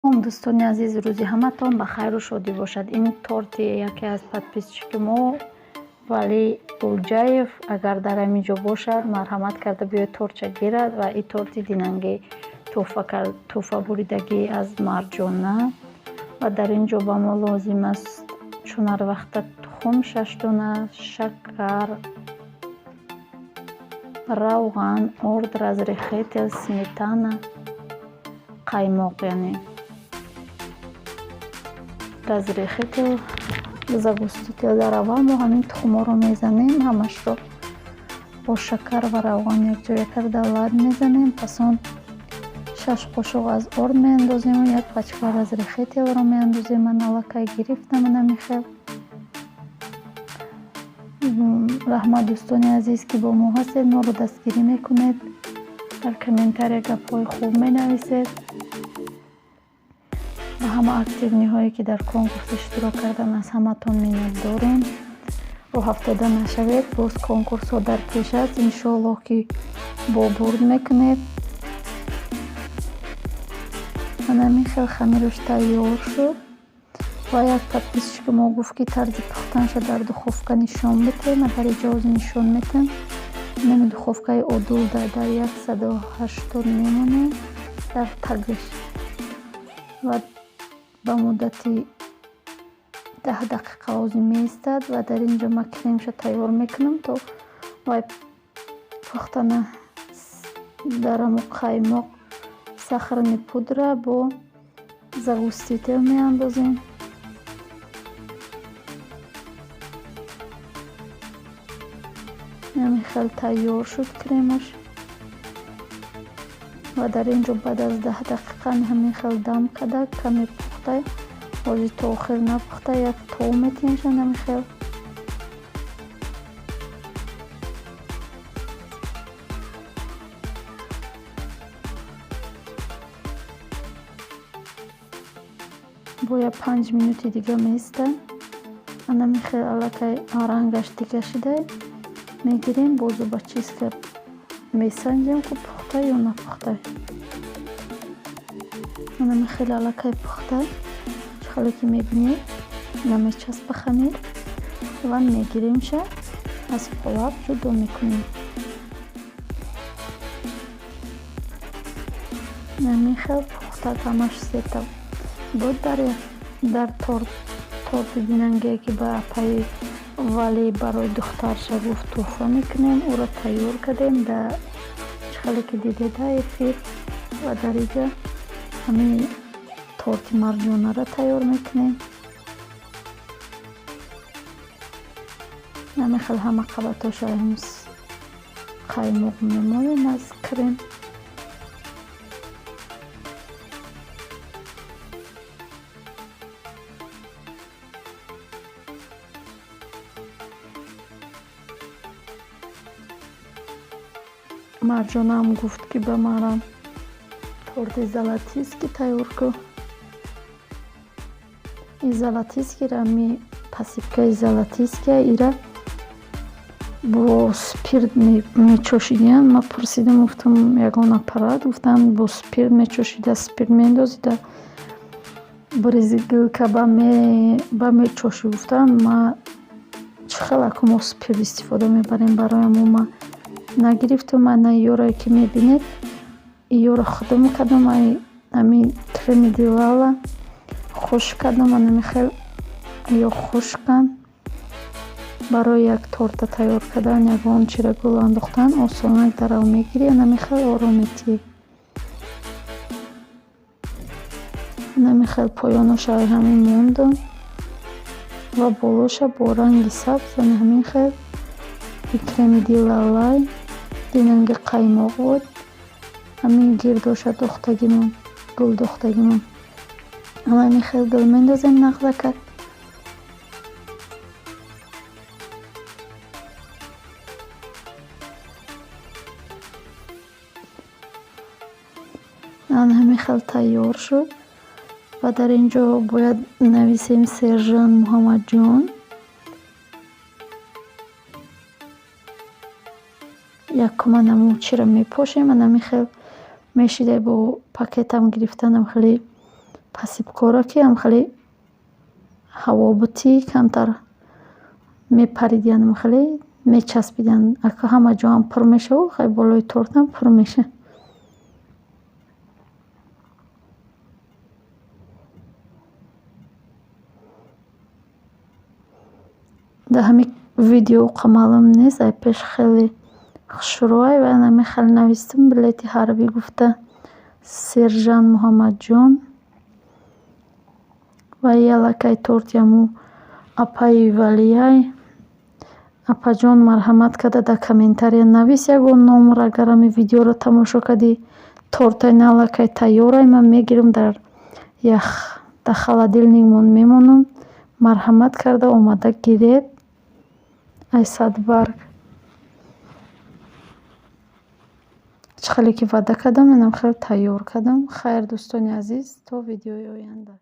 Дӯстони азиз, рӯзи ҳаматон ба хайру шодӣ бошад. Ин торти яке аз подписчики мо, Валӣ Улҷаев, агар дар ҳамин ҷо бошад, марҳамат карда биёед, тортша гирад. Ва ин торти динанги тӯҳфа буридагӣ аз Марҷона. Ва дар ин ҷо ба мо лозим аст, чун ҳар вақта, тухм шаш дона, шакар, равған, орд, разрыхлитель, сметана, қаймоқ, яъне разрыхлитель, загуститель. Дар аввал мо ҳамин тухмҳоро мезанем, ҳамашро бо шакар ва равған якҷоя карда лат мезанем. Пас он шаш қошуқ аз орд меандозему як пачка разрыхлителро меандозем. Ман аллакай гирифтам намихел. Раҳмат, дӯстони азиз, ки бо мо ҳастед, моро дастгирӣ мекунед, дар комментария гапҳои хуб менависед. Ба ҳама активныйҳое, ки дар конкурс иштирок кардан, аз ҳаматон миннатдорем. Рӯҳафтода нашавед, боз конкурсҳо дар пеш аст, иншоаллоҳ, ки бо бурд мекунед. Ҳамин хел хамираш тайёр шуд. Ва як подписчики мо гуфт, ки тарзи пухтанша дар духовка нишон бидиҳед. Ман дар инҷо ҳозир нишон медиҳам. Инами духовкаи одулда дар 180 мемонем, дар тагиш, ва ба муддати 10 дақиқа ҳозир меистад. Ва дар ин ҷо ман кремша тайёр мекунам, то вай пухтана. Дар ҳамо қаймоқ сахарный пудра бо загуститель меандозем. Ҳамин хел тайёр шуд кремаш. Ва дар ин ҷо баъд аз 10 дақиқа ҳамин хел дам карда, каме пухта, ҳозир то охир напухта, як тов метиҳемша ҳамин хел. Бояд 5 минути дига меистад. Анами хел аллакай рангаш дига шуда. Мегирем, бо зубочистка месанҷем, ки пухта ё напухта. Анами хеле аллакай пухта, чӣ хеле ки мебинед, намечаспа хамир. Ва мегиремша, аз қолаб ҷудо мекунем. Ҳамин хел пухта, ҳамаш сета буд дар торт. Торти динангие, ки ба апаи Валӣ барои духтарша гуфт, тӯҳфа мекунем, ӯро тайёр кардем, дар чӣ хеле ки дидед дар эфир. Ва дар инҷа ҳамин торти Марҷонаро тайёр мекунем. Ҳамин хел ҳама қабатҳоша қаймоқ мемолем аз крем. Марҷонаам гуфт, ки ба манам торти золотистый тайёр кун. Ин золотистыйра, ми посыпкаи золотистый, ира бо спирт мечошидиянд. Ман пурсидам, гуфтам, ягон аппарат, гуфтанд, бо спирт мечошида, спирт меандозида, брызгалка ба мечошӣ, гуфтанд. Ма чӣ хел аку мо спирт истифода мебарем, барои ҳамон ман нагирифтум. Ана ёрое, ки мебинед, ёро худам кардам. Ай ҳамин креми Дилала хушк кардам, анами хел ё хушканд. Барои як торта тайёр кардан, ягон чиро гул андохтан осонак, дарав мегирӣ, анами хел ором метиҳӣ. Анами хел поёноша ҳамин мондам ва болоша бо ранги сабз ана ҳамин хел креми Дилалай, динанги қаймоқ буд. Ҳамин гирдоша духтагимон, гул духтагимон, ҳамин хел гул мендозем нағзакак. Ана ҳамин хел тайёр шуд. Ва дар ин ҷо бояд нависем сержант Муҳаммадҷон. Якум анаму чиро мепошем, анами хел мешида, бо пакетам гирифтанам хеле. Посыпкора ки ҳамхеле ҳаво бутӣ камтар мепаридиян, хеле мечаспидиян. Ака ҳама ҷоам пур мешаву хай болои тортам пур мешавад. Дар ҳамин видео уқа маълум нест, ай пеш хеле хушрӯай ва ҳамин хел навистум билети ҳарбӣ гуфта сержант Муҳаммадҷон. Ва и аллакай торти ҳамун апаи Валияй. Апаҷон, марҳамат карда дар комментария навис ягон номр, агар ҳамин видеоро тамошо кардӣ. Тортаи на аллакай тайёрай, ман мегирам, дар ях, дар холодильникмон мемонам. Марҳамат карда омада гиред ай Садбарг. Чӣ хеле ки ваъда кардам, инам хеле тайёр кардам. Хайр, дӯстони азиз, то видеои оянда.